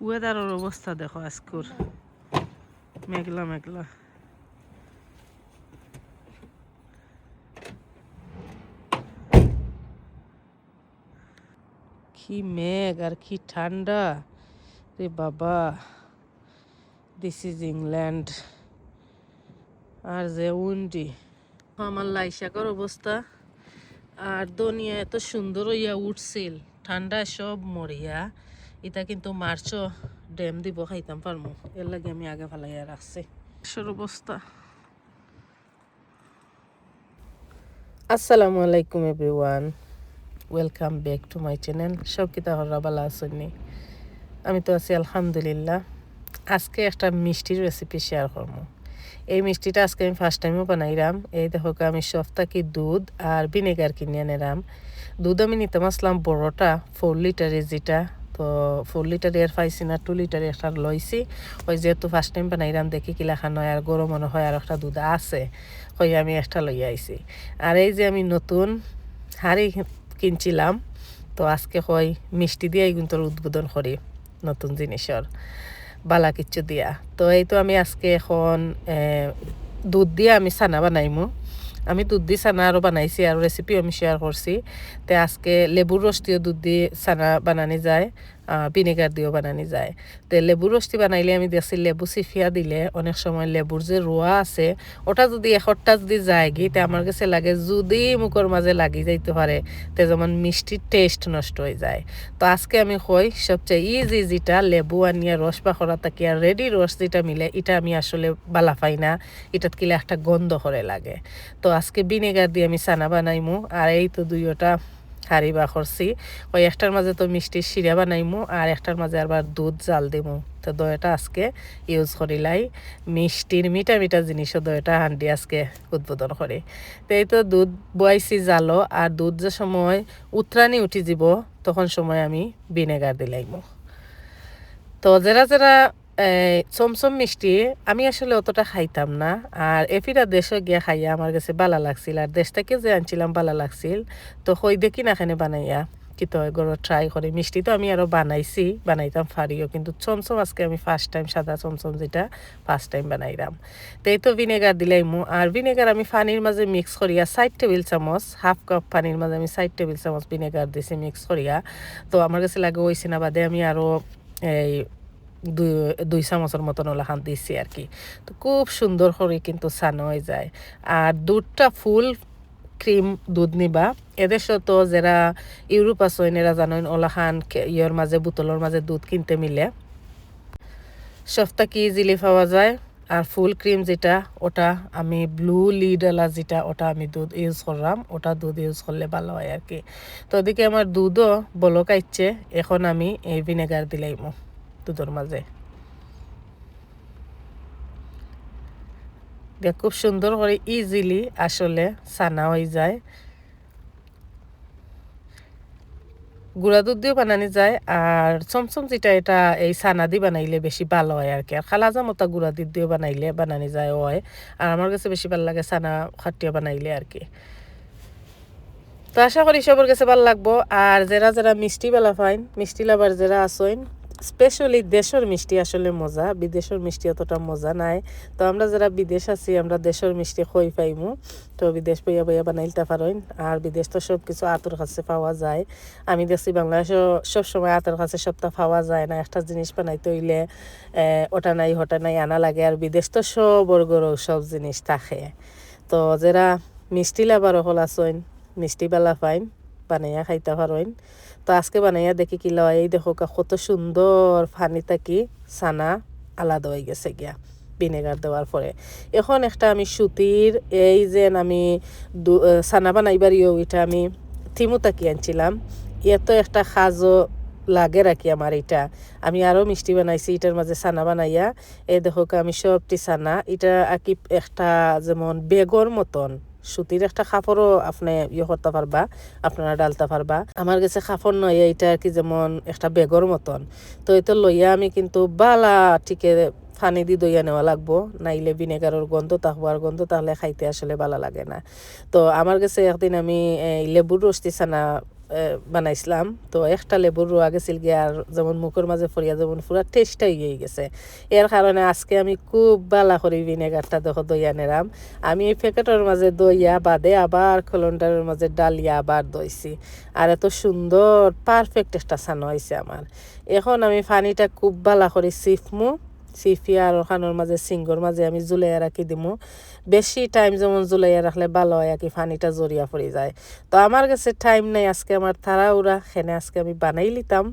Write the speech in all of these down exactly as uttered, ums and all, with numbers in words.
ওয়েদারর অবস্থা দেখো আজকুর, মেঘলা মেঘলা। কি মেঘ আর কি ঠান্ডা রে বাবা। This is England. আর যে উন্ডি। আমার লাই শাকর অবস্থা, আর ধনিয়া এত সুন্দর অইয়া উঠছিল, ঠান্ডায় সব মরিয়া। ইটা কিন্তু মার্চও ডেম দিব, খাইতাম পারমু, এর লাগি আমি আগে ফালাইয়া রাখছি। শাকর অবস্থা। আসসালামু আলাইকুম everyone, welcome back to my channel. সব কিতা কররা, ভালা আছইন নি? আমি তো আছি আলহামদুলিল্লাহ। আজকে একটা মিষ্টির রেসিপি শেয়ার করমু। এই মিষ্টিটা আজকে আমি ফার্স্ট টাইমও বানাইরাম। এই দেখো, আমি শপ থাকি দুধ আর ভিনেগার কিনিয়া আনরাম। দুধ আমি নিতাম আছলাম বড়টা, ফোর লিটারে যেটা, তো ফোর লিটারে আর পাইছি না, টু লিটারে একটা লইছি। ওই যেহেতু ফার্স্ট টাইম বানাইরাম, দেখি কিলাখান অয়, আর ঘরো মনো অয় আর একটা দুধ আছে, কই আমি একটা লইয়া আইছি। আর এই যে আমি নতুন হাড়ি কিনছিলাম, তো আজকে কই মিষ্টি দিয়া ইগুন্তর উদ্বোধন করি, নতুন জিনিসর, ভালা কিচ্ছু দিয়া। তো এই তো আমি আজকে এখন, এ, দুধ দিয়া আমি ছানা বানাইমু। আমি দুধ দি ছানা আরও বানাইছি, আরও রেসিপিও আমি শেয়ার করছি। তে আজকে লেবুর রস দিও দুধ দি ছানা বানানি যায়, আহ, ভিনেগার দিও বানানি যায়। তে লেবুর রস দি বানাইলে আমি দেখছি লেবু চিফিয়া দিলে অনেক সময় লেবুর যে রুয়া আছে, ওটা যদি একটা যদি যায়গি, তে আমার গেছে লাগে যদি মুখর মাঝে লাগি যাইতে পারে, তে যেমন মিষ্টির টেস্ট নষ্ট অই যায়। তো আজকে আমি কই সবচেয়ে ইজি যেটা, লেবু আনিয়া রস বার করা থাকিয়া রেডি রস যেটা মিলে, ইটা আমি আসলে ভালা পাই না, ইটাত কিলা একটা গন্ধ করে লাগে। তো আজকে ভিনেগার দি আমি ছানা বানাইমু। আর এই তো দুইওটা হাড়ি বার করছি। ওই একটার মাঝে তো মিষ্টির শিরা বানাইমু, আর একটার মাঝে আবার দুধ জাল দিমু। তো দুইওটা আজকে ইউজ করিলাই, মিষ্টির মিঠা মিঠা জিনিসও দুইওটা হান্ডি আজকে উদ্বোধন করি। তো এই তো দুধ বয়াইছি জালো, আর দুধ যে সময় উতরানি উঠি যিবো, তখন সময় আমি ভিনেগার দিলাইমু। তো যেরা যেরা এই চমচম মিষ্টি আমি আসলে অতটা খাইতাম না, আর এফিরা দেশো গিয়া খাইয়া আমার গেছে ভালা লাগছিল, আর দেশ থাকি যে আনছিলাম ভালা লাগছিল। তো কই দেখি না কেনে বানাইয়া কিতা অয় ঘরো ট্রাই করি। মিষ্টি তো আমি আরও বানাইছি, বানাইতাম পারিও, কিন্তু চমচম আজকে আমি ফার্স্ট টাইম, সাদা চমচম যেটা, ফার্স্ট টাইম বানাইরাম। তো এই তো ভিনেগার দিলাইমু, আর ভিনেগার আমি পানির মাঝে মিক্স করিয়া চাইর টেবিল চামচ, হাফ কাপ পানির মাঝে আমি চাইর টেবিল চামচ ভিনেগার দিছি মিক্স করিয়া। তো আমার গেছে লাগে অইছে না, বাদে আমি আরও এই দুই, দুই চামচর মতন ওলাখান দিছি আর কি। তো খুব সুন্দর করি কিন্তু ছানা অই যায়। আর দুধটা ফুল ক্রিম দুধ নিবা। এদেশো তো যেরা ইউরোপ আছইন, এরা জানইন ওলাখান কে-, ইয়র মাঝে, বোতলর মাঝে দুধ কিনতে মিলে। শপ থাকি ইজিলি পাওয়া যায়। আর ফুল ক্রিম যেটা, ওটা আমি ব্লু লিড আলা যেটা, ওটা আমি দুধ ইউজ করলাম, ওটা দুধ ইউজ করলে ভালা অয় আর কি। তো ওদিকে আমার দুধও বলক আইছে, এখন আমি এই ভিনেগার দিলাইমু দুধর মাঝে। দেখ, খুব সুন্দর করি ইজিলি আসলে ছানা অই যায়। গুঁড়া দুধ দিও বানানি যায়, আর চমচম যেটা, এটা এই ছানা দি বানাইলে বেশি ভালা অয় আর কি। আর কালাজাম ওটা গুঁড়া দুধ দিও বানাইলে বানানি যায় অয়, আর আমার গেছে বেশি ভালা লাগে ছানা খাটিয়া বানাইলে আর কি। তো আশা করি সবর গেছে ভালা লাগবো। আর যেরা যেরা মিষ্টি ভালা পাইন, মিষ্টি লাভার যেরা আছইন, স্পেশালি দেশর মিষ্টি আসলে মজা, বিদেশর মিষ্টি অতটা মজা নায়। তো আমরা যেরা বিদেশ আছি, আমরা দেশর মিষ্টি কই পাইমু। তো বিদেশ বইয়া বইয়া বানাইলতা পারইন। আর বিদেশ তো সব কিছু আতর কাছে পাওয়া যায়। আমি দেখছি বাংলাদেশো সব সময় আতর কাছে সবটা পাওয়া যায় না। একটা জিনিস বানাইতে অইলে, এ, ওটা নাই, ওটা নাই আনা লাগে। আর বিদেশ তো সবর ঘরো সব জিনিস থাকে। তো যেরা মিষ্টি লাভার অকল আছইন, মিষ্টি ভালা পাইন, বানাইয়া খাইতা পারইন। তো আজকে বানাইয়া দেখি কিলা অয়। এই দেখো কা, কত সুন্দর পানি থাকি ছানা আলাদা অই গেছে গিয়া ভিনেগার দেওয়ার পরে। এখন একটা আমি সুতির, এই যে আমি দু-, আহ, ছানা বানাইবার ইয়ে, ওইটা আমি থিমু থাকি আনছিলাম। এত একটা কাজও লাগে আর কি আমার এটা। আমি আরও মিষ্টি বানাইছি, এটার মাঝে ছানা বানাইয়া। এই দেখো কা, আমি সবটি ছানা, এটা আর কি একটা যেমন ব্যাগর মতন, সুতির একটা কাপড়ও আপনে ইয়ে করতা পারবা, আপনারা ডালতা পারবা। আমার গেছে কাপড় নায়, এটা আর কি যেমন একটা ব্যাগর মতন। তো এটা লইয়া আমি কিন্তু ভালা টিকে পানি দি ধইয়া নেওয়া লাগবো, নাইলে ভিনেগারর গন্ধ থাকবো, আর গন্ধ থাকলে খাইতে আসলে ভালা লাগে না। তো আমার গেছে একদিন আমি এই লেবুর রস দি ছানা বানাইছিলাম। তো একটা লেবুর রোয়া গেছিল গিয়া, আর যেমন মুখর মাঝে ফড়িয়া যেমন পুরা টেস্টটাই হয়ে গেছে। এর কারণে আজকে আমি খুব বালা করি ভিনেগারটা দেখো দইয়া নেরাম। আমি এই প্যাকেটর মাঝে দইয়া বাদে আবার কলন্ডারের মাঝে ডালিয়া আবার দইছি। আর এত সুন্দর পারফেক্ট একটা ছানা হয়েছে আমার। এখন আমি পানিটা খুব বালা করি সিফমু, সিফিয়া আর ওখানোর মাঝে সিঙ্গর মাঝে আমি ঝুলাইয়া রাখি দিমু। বেশি টাইম যেমন ঝুলাইয়া রাখলে ভালো হয় আর কি, পানিটা ঝরিয়া পড়ি যায়। তো আমার কাছে টাইম নাই আজকে, আমার তাড়াহুড়া, খেনে আজকে আমি বানাই লিতাম।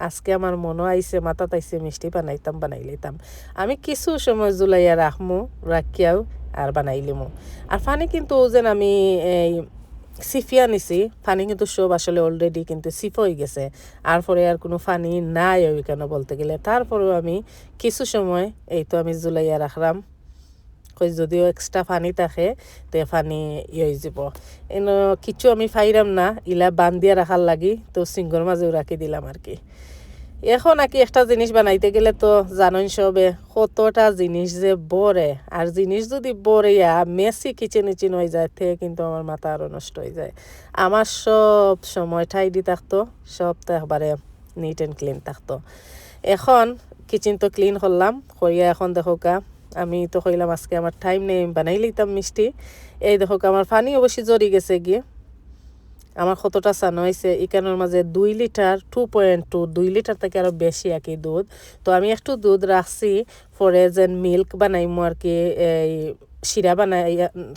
আজকে আমার মনো আইছে, মাথাত আইছে মিষ্টি বানাইতাম, বানাই লিতাম। আমি কিছু সময় ঝুলাইয়া রাখমু, রাখিয়াও আর বানাই লিমু। আর পানি কিন্তু ও যেন আমি এই সিফিয়া নিছি, পানি কিন্তু সব আসলে অলরেডি কিন্তু সিফ হয়ে গেছে। আর পরে আর কোনো পানি নাই ওইখানে বলতে গেলে। তারপরেও আমি কিছু সময় এই তো আমি ঝুলাইয়া রাখলাম। কই যদিও এক্সট্রা পানি থাকে, তে পানি ইয়ে হয়ে যাব। এন কিছু আমি পাইরাম না, ইলা বান্ধিয়া রাখার লাগি, তো সিঙ্গর মাঝেও রাখি দিলাম আর কি। এখন আর কি একটা জিনিস বানাইতে গেলে তো জানোই সবে, কতটা জিনিস যে ভরে, আর জিনিস যদি ভরিয়া মেসি কিচেন ইচিন হয়ে যায়, তে কিন্তু আমার মাথা আরও নষ্ট হয়ে যায়। আমার সব সময় টাইডি থাকতো, সব তো একবারে নিট অ্যান্ড ক্লিন থাকতো। এখন কিচেন তো ক্লিন করলাম, করিয়া এখন দেখো কা, আমি তো কইলাম আজকে আমার টাইম নেই, আমি বানাই লিতাম মিষ্টি। এই দেখো কা, আমার পানি অবশ্যই ঝরি গেছে গিয়ে। আমার কতটা ছানা হয়েছে, ইখানোর মাঝে দুই লিটার, টু পয়েন্ট টু, দুই লিটার থেকে আরও বেশি আর কি দুধ। তো আমি একটু দুধ রাখছি, পরে যেন মিল্ক বানাইমু আর কি, এই শিরা বানাই,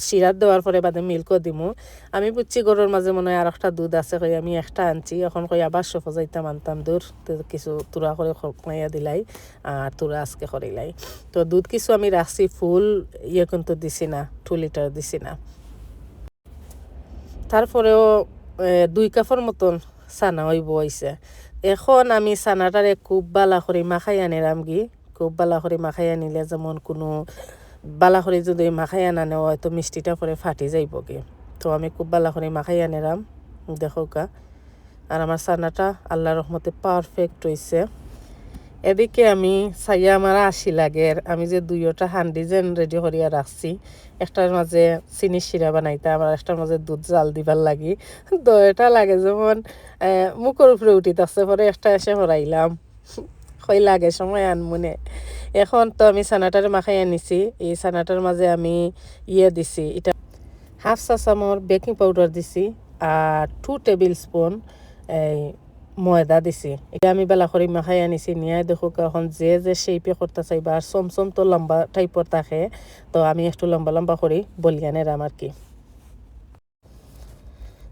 শিরা দেওয়ার পরে বাদে মিল্কও দিমু। আমি বুঝছি ঘরর মাঝে মনে হয় আর একটা দুধ আছে, কই আমি একটা আনছি, এখন কই আবার শপো যাইতাম আনতাম দুধ, তো কিছু তুরা করে খমাইয়া দিলাই, আর তুরা আজকে করিলাই। তো দুধ কিছু আমি রাখছি, ফুল ইয়ে কিন্তু দিছি না, টু লিটার দিছি না। তারপরেও এ, দুই কাপর মতন ছানা হইব হইছে। এখন আমি ছানাটারে খুব বালা করি মাখাই আনিরাম গি। খুব বালা করি মাখাই আনিলে যেমন কোনো বালা করি যদি মাখাই আনানো হয় তো মিষ্টিটা পরে ফাটি যাইব গি। তো আমি খুব বালা করি মাখাই আনিরাম, দেখো কা। আর আমার ছানাটা আল্লাহর রহমতে পারফেক্ট হইছে। এদিকে আমি চাইয়া আমার আশি লাগের, আমি যে দুইওটা হান্ডি যেন রেডি করিয়া রাখছি, একটার মাঝে চিনির শিরা বানাইতাম আর একটার মাঝে দুধ জাল দিবার লাগি। তো এটা লাগে যেমন, আহ, মুখর উপরে উঠিত আছে, পরে একটা এসে হরাইলাম। কই লাগে সময় আনমুনে। এখন তো আমি ছানাটারে মাখাই আনিছি, এই ছানাটার মাঝে আমি ইয়ে দিছি, এটা হাফ চা চামচ বেকিং পাউডার দিছি, আর টু টেবিল স্পুন এই ময়দা দিছি। এটা আমি বালা করি মাখাই আনিছি, নিয়া দেখো এখন যে যে শেপে করতে চাইবা, আর চমচম তো লম্বা টাইপর থাকে, তো আমি একটু লম্বা লম্বা করি বলিয়া নেরাম আর কি।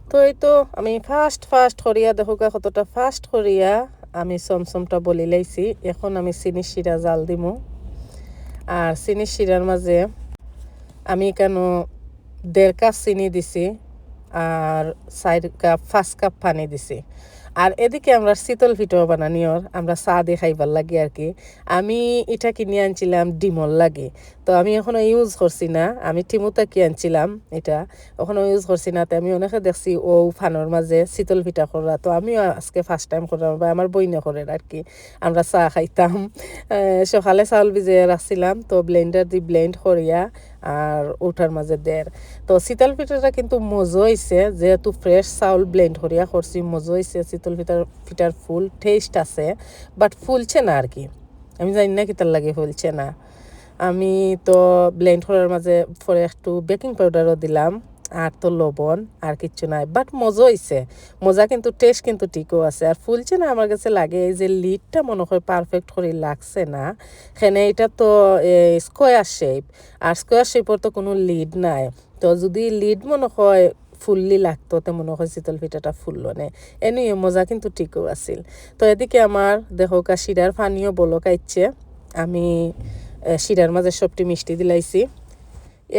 তো এই তো আমি ফাস্ট ফাস্ট করিয়া দেখো কা কতটা ফাস্ট করিয়া আমি চমচমটা বলি লাইছি। এখন আমি চিনির শিরা জাল দিমু, আর চিনির শিরার মাঝে আমি কেন দেড় কাপ চিনি দিছি, আর চার কাপ, পাঁচ কাপ পানি দিছি। আর এদিকে আমরা শীতল পিঠাও বানানিওর, আমরা চা দি খাইবার লাগি আর কি। আমি এটা কিনি আনছিলাম ডিমর লাগি, তো আমি এখনো ইউজ করছি না। আমি টিমুতা কি আনছিলাম এটা, এখনো ইউজ করছি না। তো আমি অনেকে দেখছি ও ফানোর মাঝে শীতল পিঠা করা, তো আমিও আজকে ফার্স্ট টাইম করলাম, বা আমার বইনে করে আর কি। আমরা চা খাইতাম। আহ, সকালে চাউল ভিজিয়ে রাখছিলাম, তো ব্লেন্ডার দি ব্লেন্ড করিয়া আর ওটার মাঝে দের। তো শীতল পিঠাটা কিন্তু মজা হইছে, যেহেতু ফ্রেশ চাউল ব্লেন্ড করিয়া করছি, মজা হইছে। শীতল পিঠার, পিঠার ফুল টেস্ট আছে, বাট ফুলছে না আর কি। আমি জানি না কিতার লাগি ফুলছে না। আমি তো ব্লেন্ড করার মাঝে পরে একটু বেকিং পাউডারও দিলাম, আর তো লবণ আর কিচ্ছু নাই, বাট মজা হইছে। মজা কিন্তু টেস্ট কিন্তু ঠিকও আছে। আর ফুলছে না আমার কাছে লাগে এই যে লিডটা মনে হয় পারফেক্ট করে লাগছে না, কেনে এটা তো স্কোয়ার শেপ, আর স্কোয়ার শেপর তো কোনো লিড নাই। তো যদি লিড মনে হয় ফুললি লাগতো, তে মনে হয় শীতল পিঠাটা ফুললো নে। এনিও মজা কিন্তু ঠিকও আছিল। তো এদিকে আমার দেখো কা শিরার পানিও বলক আইচ্ছে। আমি এ, শিরার মাঝে সবটি মিষ্টি দিলাইছি।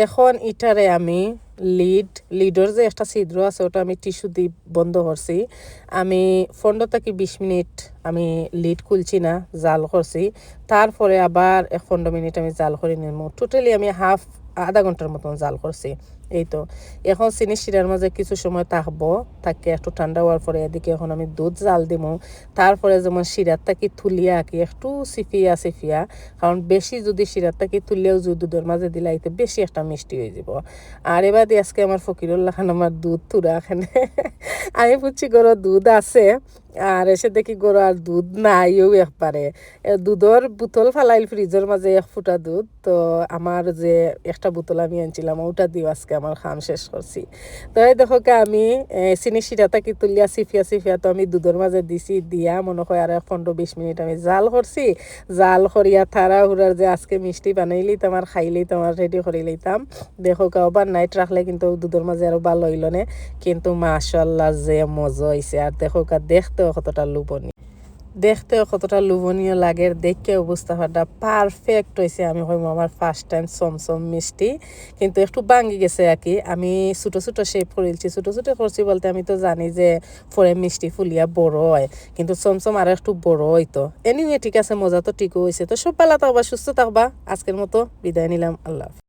এখন ইটারে আমি লিড, লিডর যে একটা ছিদ্র আছে, ওটা আমি টিস্যু দি বন্ধ করছি। আমি পনেরো থেকে বিশ মিনিট আমি লিড খুলছি না, জাল করছি। তারপরে আবার এক পনেরো মিনিট আমি জাল করে নিব। টোটালি আমি হাফ, আধা ঘন্টার মতন জাল করছি। এই তো, এখন চিনি শিরার মাঝে কিছু সময় থাকবো, থাকিয়া একটু ঠান্ডা অওয়ার পরে এদিকে এখন আমি দুধ জাল দিমু। তারপরে যেমন শিরার থাকি তুলিয়া আর কি একটু চিপিয়া চিপিয়া, কারণ বেশি যদি শিরার থাকি তুলিয়াও যদি দুধর মাঝে দিলাই তো বেশি একটা মিষ্টি অইযিবো। আর এবাদি আজকে আমার ফকিরর লাখান আমার দুধ থুড়া এখানে আমি বুঝছি ঘরো দুধ আছে, আর এসে দেখি ঘরো আর দুধ নাইও একবারে। এ, দুধর বোতল ফালাইল ফ্রিজর মাঝে এক ফুটা দুধ, তো আমার যে একটা বোতল আমি আনছিলাম, ওটা দিয়েও আজকে আমার কাম শেষ করছি। তো এই দেখো কে আমি, এ, চিনি শিরা থাকি তুলিয়া চিপিয়া চিপিয়া তো আমি দুধর মাঝে দিছি, দিয়া মনে হয় আর এক পনেরো বিশ মিনিট আমি জাল করছি। জাল করিয়া তাড়াহুড়ার যে আজকে মিষ্টি বানাইলিতাম আর খাইলিতাম আর রেডি করিলিতাম। দেখো কে, overnight রাখলে কিন্তু দুধর মাঝে আরো ভালা অইলো নে, কিন্তু মাশাআল্লাহ যে মজা অইছে। আর দেখো কে, দেখতেও কতটা লোভনীয়, দেখতেও কতটা লোভনীয় লাগের, দেখিয়াও বুঝতা পাররা perfect অইছে। আমি কইমু আমার first time চমচম মিষ্টি, কিন্তু একটু ভাঙ্গি গেছে আর কি। আমি ছোট ছোট shape করিলছি, ছোট ছোট করছি বলতে আমি তো জানি যে পরে মিষ্টি ফুলিয়া বড় অয়, কিন্তু চমচম আরো একটু বড় অইতো। Anyway, ঠিক আছে, মজা তো ঠিকও অইছে। তো সব ভালা থাকবা, সুস্থ থাকবা, আজকের মতো বিদায় নিলাম, আল্লাহ হাফেজ।